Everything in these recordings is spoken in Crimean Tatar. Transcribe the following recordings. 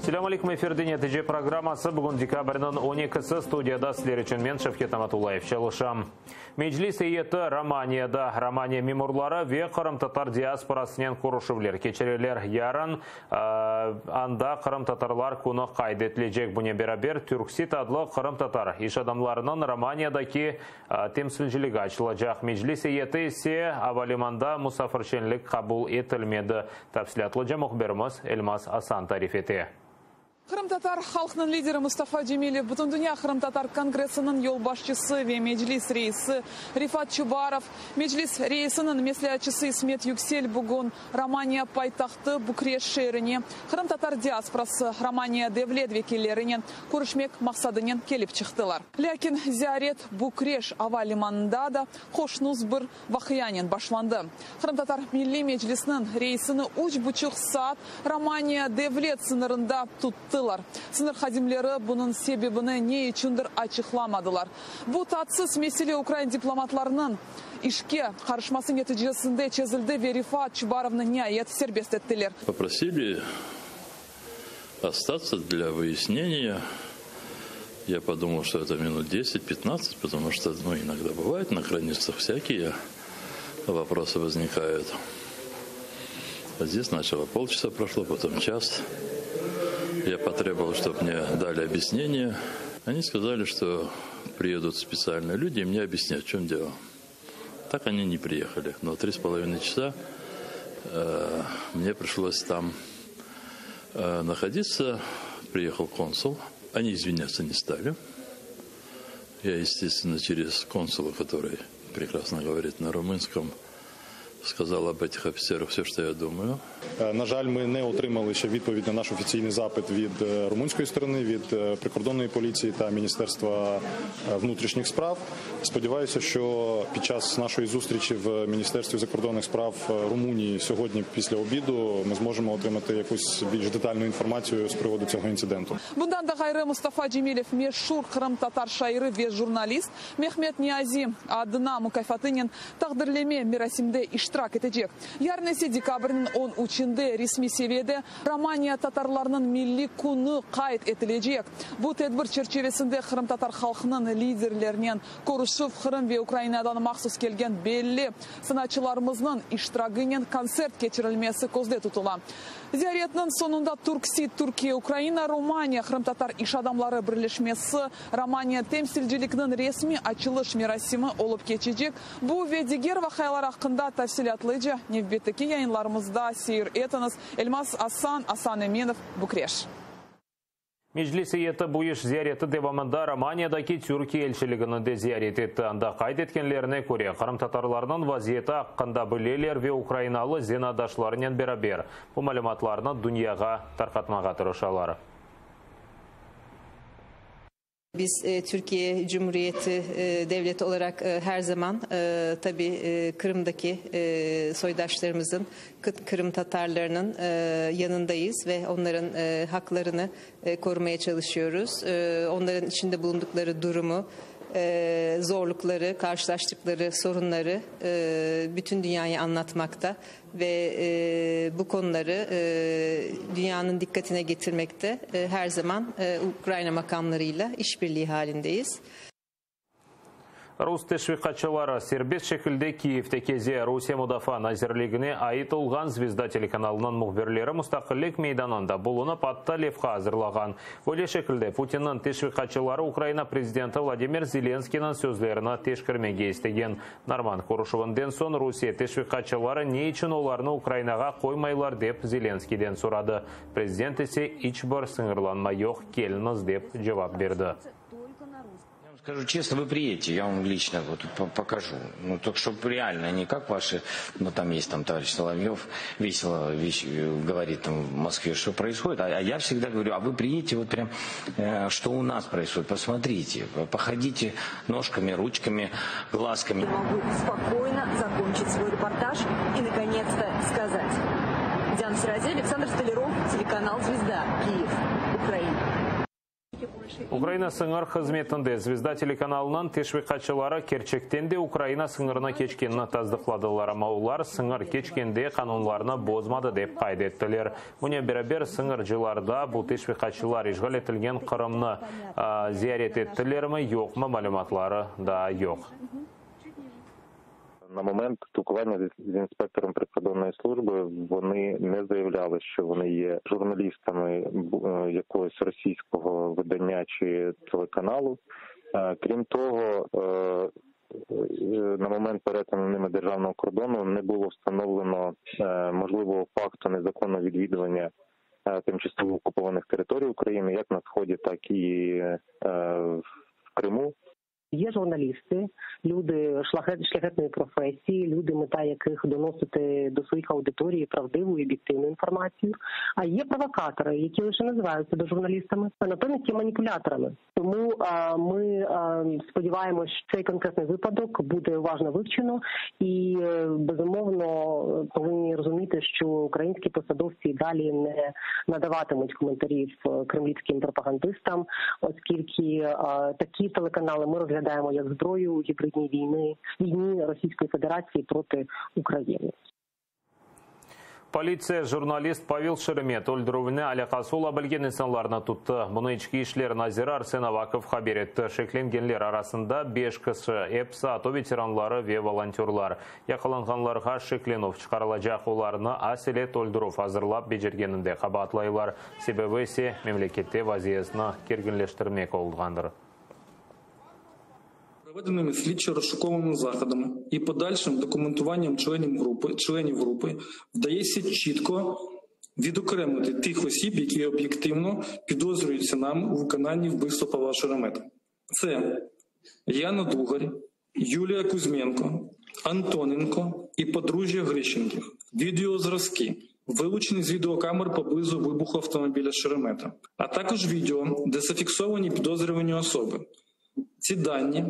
Selâm aleyküm, efirde Netice programması. Bugün dekabrniñ 12-si, studiyada sizler içün men, Şevket Amatullayev, çalışam. Meclis eyyeti Romaniyada Romaniya memurları ve qırımtatar diasporasınen körüşüvler keçireler. Yarın anda Qırımtatarlar künü qayd etilecek. Bunen beraber, Türksid adlı qırımtatar iş adamlarınıñ Romaniyadaki temsilciligi açılacaq. Meclis eyyeti ise avalimanda musafirçenlik qabul etilmedi. Tafsilâtlıca mühbirimiz Elmaz Asan tarif ete. Qırımtatar halqnıñ lideri Mustafa Cemilev, Bütündünya qırımtatar kongressiniñ yolbaşçısı ve Meclis reisi Refat Çubarov, Meclis reisiniñ mesleatçısı İsmet Yüksel bugün Romaniya paytahtı Bükreş şeerine qırımtatar diasporası, Romaniya devlet vekillerinen körüşmek maqsadınen kelip çıqtılar. Lâkin ziyaret Bükreş ava limanında da hoşnuz bir vaqianen başlandı. Qırımtatar Milliy Meclisiniñ reisini üç buçuq saat Romaniya devlet sıñırında tuttılar. Sıñır hadimleri bunıñ sebebini ne içündir açıqlamadılar. Bu tatsız mesele ukrain diplomatlarınıñ işke qarışması neticesinde çezildi ve Refat Çubarovnı niayet serbest ettiler. Попросили остаться для выяснения. Я подумал, что это минут 10-15, потому что, ну, иногда бывает на границах всякие вопросы возникают. А здесь сначала полчаса прошло, потом час. Я потребовал, чтобы мне дали объяснение. Они сказали, что приедут специальные люди и мне объяснят, в чем дело. Так они не приехали. Но 3,5 часа мне пришлось там находиться. Приехал консул. Они извиняться не стали. Я, естественно, через консула, который прекрасно говорит на румынском, сказал об этих офицерах все, что я думаю. На жаль, ми не отримали ще відповідь на наш офіційний запит від румунської сторони, від прикордонної поліції та Міністерства внутрішніх справ. Сподіваюся, що під час нашої зустрічі в Міністерстві закордонних справ Румунії сьогодні після обіду ми зможемо отримати якусь більш детальну інформацію з приводу цього інциденту. Bundan da ğayrı Mustafa Cemilev meşur qırımtatar şairi ve jurnalist Mehmet Niyazi adına mukâfatınen taqdirleme merasimde iştirak etecek. Yarın ise dekabrniñ 13-inde resmiy seviyede Romaniya tatarlarınıñ milliy künü qayd etilecek. Bu tedbir çerçivesinde qırımtatar halqınıñ liderlerinen körüşüv, Qırım ve Ukrainadan mahsus kelgen belli sanatçılarımıznıñ iştiraginen kontsert keçirilmesi közde tutula. Ziyaretniñ soñunda Türksid, Türkiye, Ukraina, Romaniya qırımtatar iş adamları birleşmesi, Romaniya temsilcilikniñ resmiy açılış merasimi olıp keçecek. Bu ve diger vaqialar aqqında tafsilâtlıca nevbetteki yayınlarımızda seyir etiñiz. Elmaz Asan, Asan Eminov, Bükreş. Meclis eyyeti bu iş ziyareti devamında Romaniyadaki Türkiye elçiligini de ziyaret etti. Anda qayd etkenlerine köre, qırımtatarlarnıñ vaziyeti aqqında bileler ve ukrainalı zenaatdaşlarınen beraber bu malümatlarnı dünyağa tarqatmağa tırışalar. Biz Türkiye Cumhuriyeti devleti olarak her zaman tabii Kırım'daki soydaşlarımızın, Kırım Tatarlarının yanındayız ve onların haklarını korumaya çalışıyoruz. Onların içinde bulundukları durumu, zorlukları, karşılaştıkları sorunları bütün dünyaya anlatmakta ve bu konuları dünyanın dikkatine getirmekte her zaman Ukrayna makamlarıyla işbirliği halindeyiz. Rus teşviqatçıları serbest şekilde Kiyevde keze. Rusiye Mudafaa nazirligine ait olğan Zvezda telekanalınıñ mühbirleri Mustaqillik meydanında bulunıp, atta levha azırlağan. Böyle şekilde Putinniñ teşviqatçıları Ukraina prezidenti Vladimir Zelenskiyniñ sözlerini teşkermege istegen. Normand körüşüvinden soñ Rusiye teşviqatçıları ne içün olarnı Ukrainağa qoymaylar dep Zelenskiyden soradı. Prezident ise iç bir sıñırlanma yoq, keliñiz dep cevap berdi. Скажу честно, вы приедете, я вам лично вот покажу. Ну, только чтобы реально, не как ваши, ну, там есть там товарищ Соловьев, весело вещь, говорит там в Москве, что происходит. А я всегда говорю, а вы приедете вот прям, что у нас происходит, посмотрите, походите ножками, ручками, глазками. Я могу спокойно закончить свой репортаж и, наконец-то, сказать. Диана Сиразе, Александр Столяров, телеканал «Звезда», Киев, Украина. Ukraina sıñır hızmetinde Zvezda telekanalınıñ teşviqatçıları kerçekten de Ukraina sıñırını keçkenini tasdıqladılar, amma olar sıñır keçkende qanunlarnı bozmadı, dep qayd ettiler. Bunen beraber, sıñırcılarda bu teşviqatçılar işğal etilgen Qırımnı ziyaret ettilermi, yoqmı malümatları daa yoq. На момент спілкування з інспектором прикордонної служби вони не заявляли, що вони є журналістами якогось російського видання чи телеканалу. Крім того, на момент перетину ними державного кордону не було встановлено можливого факту незаконного відвідування тимчасово окупованих територій України як на Сході, так і в Криму. Є журналісти, люди шляхетної професії, люди, мета яких доносити до своїх аудиторій правдиву і об'єктивну інформацію. А є провокатори, які лише називають себе журналістами, а натомість є маніпуляторами. Тому ми сподіваємось, що цей конкретний випадок буде уважно вивчено і, безумовно, повинні розуміти, що українські посадовці далі не надаватимуть коментарів кремлівським пропагандистам, оскільки такі телеканали ми розглядаємо як зброю у гібридній війні Російської Федерації проти України. Politsiya jurnalist Pavel Şeremet öldürüvine alâqası ola bilgen insanlarnı tuttı. Bunı İçki işler naziri Arsen Avakov haber etti. Şeklengenler arasında beş kişi, episi ATO veteranları ve volontörlar. Yaqalanğanlarğa şeklenüv çıqarılacaq, olarnı aselet öldürüv azırlap becergeninde qabaatlaylar. Sebebi ise, memlekette vaziyetni kerginleştirmek olğandır. Проведеними слідчо-розшуковими заходами і подальшим документуванням членів групи вдається чітко відокремити тих осіб, які об'єктивно підозрюються нам у виконанні вбивства Павла Шеремета. Це Яна Дугарь, Юлія Кузьменко, Антоненко і подружжя Грищенків. Відеозразки, вилучені з відеокамер поблизу вибуху автомобіля Шеремета, а також відео, де зафіксовані підозрювані особи. Ці дані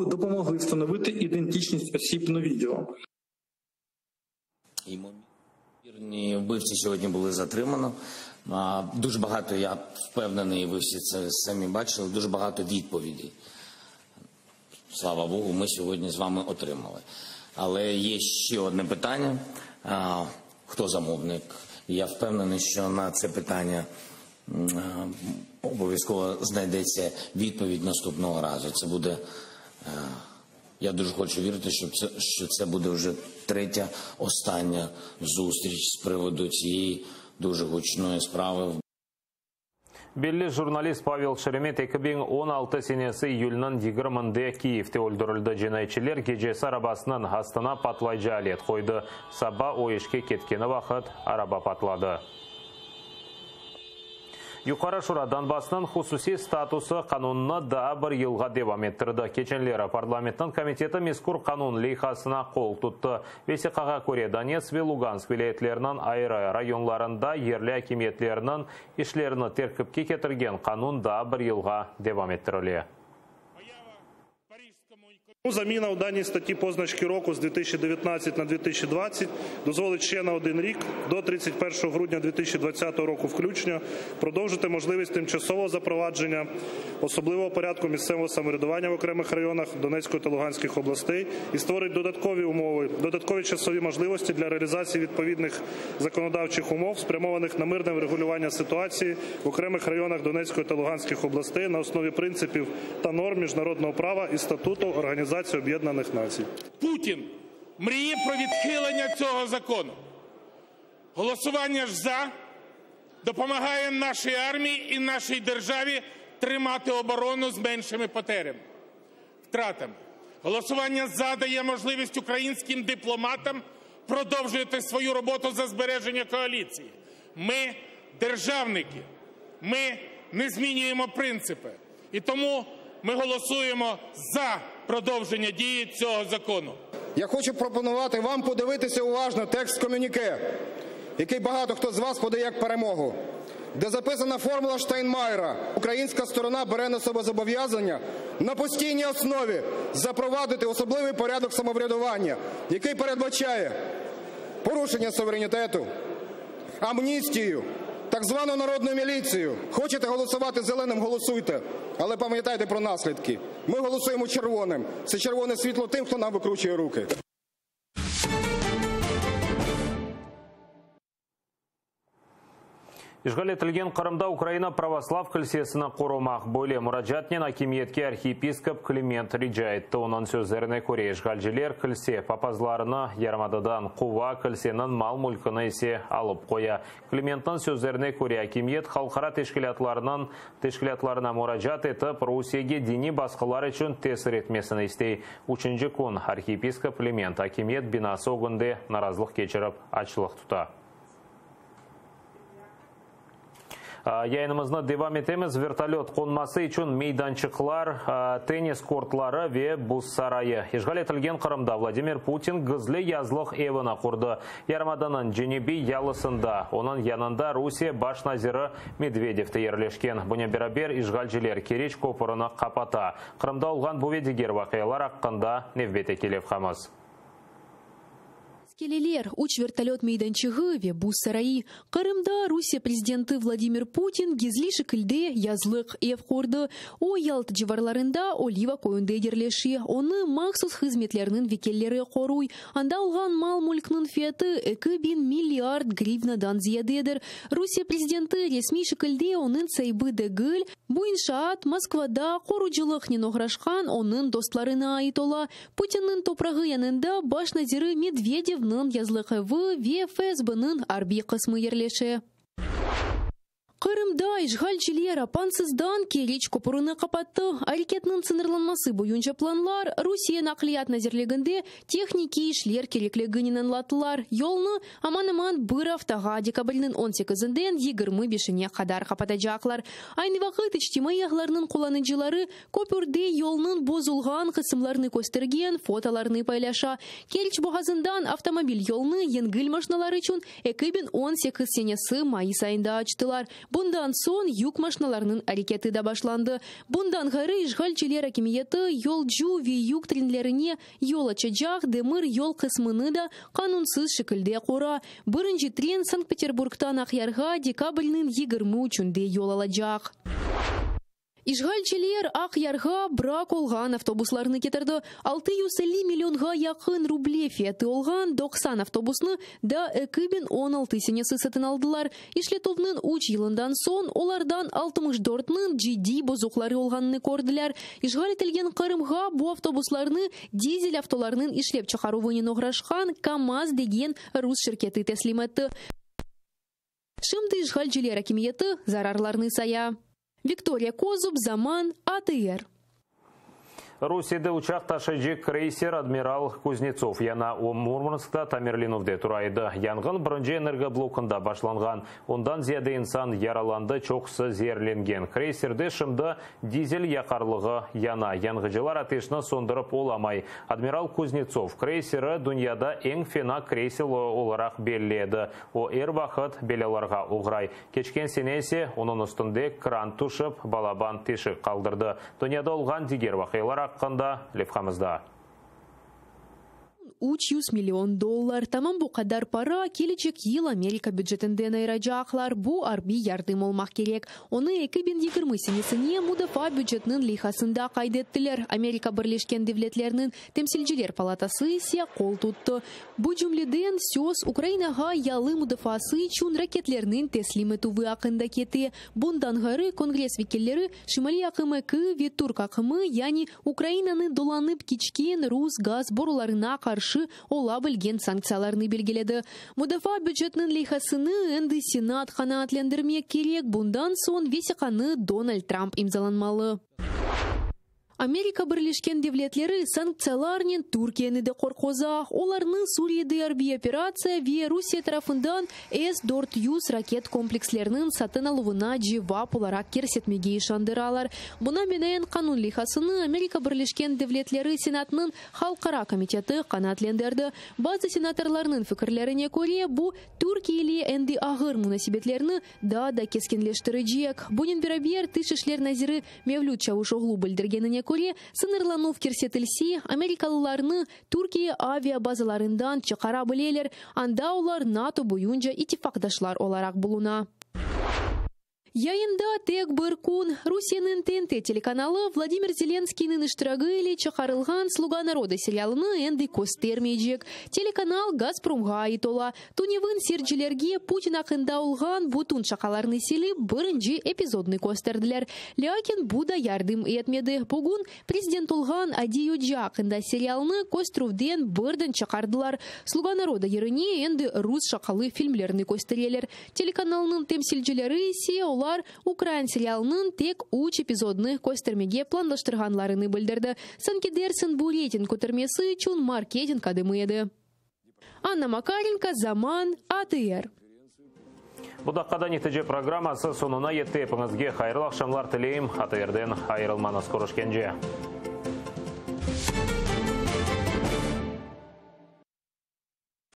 допомогли встановити ідентичність осіб на відео. Ймовірні вбивці сьогодні були затримано. Дуже багато, я впевнений, ви всі це самі бачили, дуже багато відповідей. Слава Богу, ми сьогодні з вами отримали. Але є ще одне питання. Хто замовник? Я впевнений, що на це питання обов'язково знайдеться відповідь наступного разу. Це буде, я дуже хочу вірити, що це буде вже третя, остання зустріч з приводу цієї дуже гучної справи. Belli jurnalist Pavel Şeremet 2016 senesi iyülniñ 20-nde Kiyevde öldürildi. Cinayetçiler gecesi arabasınıñ astına patlayıcı alet qoydı. Saba o işke ketkeni vaqıt araba patladı. Yuqarı Şura Donbassnıñ hususiy statusı qanunını daa bir yılğa devam ettirdi. Keçenleri parlamentniñ komiteti mezkür qanun leyhasına qol tuttı. Vesiqağa köre, Donetsk ve Lugansk vilâyetleriniñ ayrı rayonlarında yerli akimiyetlerniñ işlerini terkipke ketirgen qanun daa bir yılğa devam ettirile. Заміна у даній статті позначки року з 2019 на 2020 дозволить ще на один рік до 31 грудня 2020 року включно продовжити можливість тимчасового запровадження особливого порядку місцевого самоврядування в окремих районах Донецької та Луганських областей і створить додаткові умови, додаткові часові можливості для реалізації відповідних законодавчих умов, спрямованих на мирне врегулювання ситуації в окремих районах Донецької та Луганських областей на основі принципів та норм міжнародного права і статуту Організації Об'єднаних Націй. Путін мріє про відхилення цього закону. Голосування ж за допомагає нашій армії і нашій державі тримати оборону з меншими потерями, втратами. Голосування за дає можливість українським дипломатам продовжувати свою роботу за збереження коаліції. Ми державники, ми не змінюємо принципи. І тому ми голосуємо за продовження дії цього закону. Я хочу пропонувати вам подивитися уважно текст комюніке, який багато хто з вас подає як перемогу, де записана формула Штайнмайєра. Українська сторона бере на себе зобов'язання на постійній основі запровадити особливий порядок самоврядування, який передбачає порушення суверенітету, амністію Так звану народну міліцію. Хочете голосувати зеленим – голосуйте. Але пам'ятайте про наслідки. Ми голосуємо червоним. Це червоне світло тим, хто нам викручує руки. İşğal etilgen Qırımda Ukraina pravoslav kilsesini qorumaq, böyle muracaatnen akimiyetke arhiyepiskop Kliment rica etti. Onıñ sözlerine köre, işğalciler kilse papazlarını yarımadadan quva, kilseniñ mal-mülkini ise alıp qoya. Klimentniñ sözlerine köre, akimiyet halqara teşkilâtlarnıñ teşkilâtlarına muracaat etip, Rusiyege diniy basqılar içün tesir etmesini istey. Üçünci kün arhiyepiskop Kliment akimiyet binası ögünde narazılıq keçirip, açlıq tuta. Yayınımıznı devam etemiz. Vertolöt qonması içün meydançıqlar, tennis kortları ve buz sarayı. İşğal etilgen Qırımda Vladimir Putin gizli yazlıq evini qurdı. Yarımadanıñ cenübiy yalısında, onıñ yanında Rusiye baş naziri Medvedev de yerleşken. Bunen beraber, işğalciler Keriç köpürini qapata. Qırımda olğan bu ve diger vaqialar aqqında nevbetteki levhamız. İskeleler, üç vertolöt meydançığı ve buz sarayı. Qırımda Rusiye prezidenti Vladimir Putin gizli şekilde yazlıq ev qurdı. O, Yalta civarlarında Oliva köyünde yerleşe. Onı mahsus hızmetlerniñ vekilleri qoruy. Anda olğan mal-mülkniñ fiyatı 2000 milliard grivnadan ziyadedir. Rusiye prezidenti resmiy şekilde onıñ saibi degil, bu inşaat Moskvada qorucılıqnen oğraşqan onıñ dostlarına ait ola. Putinniñ toprağı yanında baş naziri Medvedevniñ yazlıq evi ve FSBniñ arbiy qısmı yerleşe. Qırımda işğalciler apansızdan Keriç köpürini qapattı. Areketniñ sıñırlanması boyunca planlar Rusiye Naqliyat nazirliginde tehnikiy işler kerekliginen añlattılar. Yolnı aman-aman bir aftağa, dekabrniñ on sekizinden 25-ine qadar qapatacaqlar. Aynı vaqıt içtimaiy ağlarnıñ qullanıcıları Köpürde yolnıñ bozulğan qısımlarını köstergen fotolarnı paylaşa. Kerç boğazından avtomobil yolnı yengil maşinalar içün 2018 senesi mayıs ayında açtılar. Bundan soñ yük maşinalarınıñ areketi da başlandı. Bundan ğayrı işğalciler akimiyeti yolcu ve yük trenlerine yol açacaq demir yol qısmını da qanunsız şekilde qura. Birinci tren Sankt-Peterburgtan Aqyarğa dekabrniñ 23-ünde yol alacaq. İşğalciler Aqyarğa brak olğan avtobuslarnı ketirdi. 650 millionğa yaqın ruble fiyatı olğan 90 avtobusnı daa 2016 senesi satın aldılar. İşletüvniñ üç yılından soñ olardan 64-niñ ciddiy bozuqları olğanını kördiler. İşğal etilgen Qırımğa bu avtobuslarnı dizel avtolarnıñ işlep çıqaruvınen oğraşqan KAMAZ degen rus şirketi teslim etti. Şimdi işğalciler akimiyeti zararlarnı saya. Viktoriya Kozub, Zaman, ATR. Rusiyede uçaq taşıyıcı kreyser Admiral Kuznetsov yana, o Murmanskta tamirlenüvde tura edi. Yanğın birinci energoblokunda başlanğan. Ondan ziyade insan yaralandı, çoqusı zeerlengen. Kreyserde şimdi dizel yaqarlığı yana. Yanğıcılar ateşni söndürip olamay. Admiral Kuznetsov kreyseri dünyada eñ fena kreyser olaraq belli edi. O er vaqıt belâlarğa oğray. Keçken sene ise onıñ üstünde kran tüşip, balaban teşik qaldırdı. Dünyada olğan diger vaqialar aqqında levhamızda. 300 million dollar. Tamam bu qadar para kelecek yıl Amerika bücetinden ayıracaqlar. Bu arbiy yardım olmaq kerek. Onı 2020 senesine mudafaa bücetiniñ leyhasında qayd ettiler. Amerika Birleşken Devletleriniñ Temsilciler palatası ise qol tuttı. Bu cümleden, söz Ukrainağa yalı mudafaası içün raketlerniñ teslim etüvi aqqında kete. Bundan ğayrı, Kongress vekilleri Şimaliy aqım eki ve Türk aqımı, yani Ukrainanı dolanıp keçken rus gaz borularına qarşı ola bilgen sanktsiyalarnı belgiledi. Mudafaa bücetiniñ leyhasını endi Senat qanaatlendirmek kerek, bundan soñ vesiqanı Donald Tramp imzalanmalı. Amerika Birleşken Devletleri sanktsiyalarnen Türkiyeni de qorquza. Olarnı Suriyede arbiy operatsiya ve Rusiye tarafından S 400 raket kompleksleriniñ satın aluvına cevap olaraq kirsetmege işandıralar. Buña binaen qanun leyhasını Amerika Birleşken Devletleri Senatınıñ Halqara komiteti qanaatlendirdi. Bazı senatorlarnıñ fikirlerine köre, bu, Türkiye ile endi ağır munasebetlerni daa da keskinleştirecek. Bunen beraber, Tış işler naziri Mevlüt Çavuşoğlu bildirgenine köre, sıñırlanuv kirsetilse, amerikalılarnı Türkiye avia bazalarından çıqara bileler, anda olar NATO boyunca ittifaqdaşlar olaraq buluna. Yayında tek bir kün. Rusiyeniñ TNT telekanalı Vladimir Zelenskıynıñ iştiragi ile çıqarılğan Sluga naroda serialını endi köstermeycek. Telekanal Gazpromğa ait ola. Tünevin seyircilerge Putin aqqında olğan bütün şaqalarnı silip, birinci epizodnı kösterdiler. Lâkin bu da yardım etmedi. Bugün prezident olğan adiy oca aqqında serialnı kösterüvden birden çıqardılar. Sluga naroda yerine endi rus şaqalı filmlerni köstereler. Telekanalnıñ temsilcileri ise olar ukrain serialınıñ tek üç epizodını köstermege planlaştırğanlarını bildirdi. Sanki dersiñ bu reyting kötermesi içün marketing adımı edi. Anna Makarenko, Zaman, ATR. Bu daqqada Netice programması soñuna yetti. Epiñizge hayırlı aqşamlar tileyim. ATRden ayırılmañız. Körüşkence.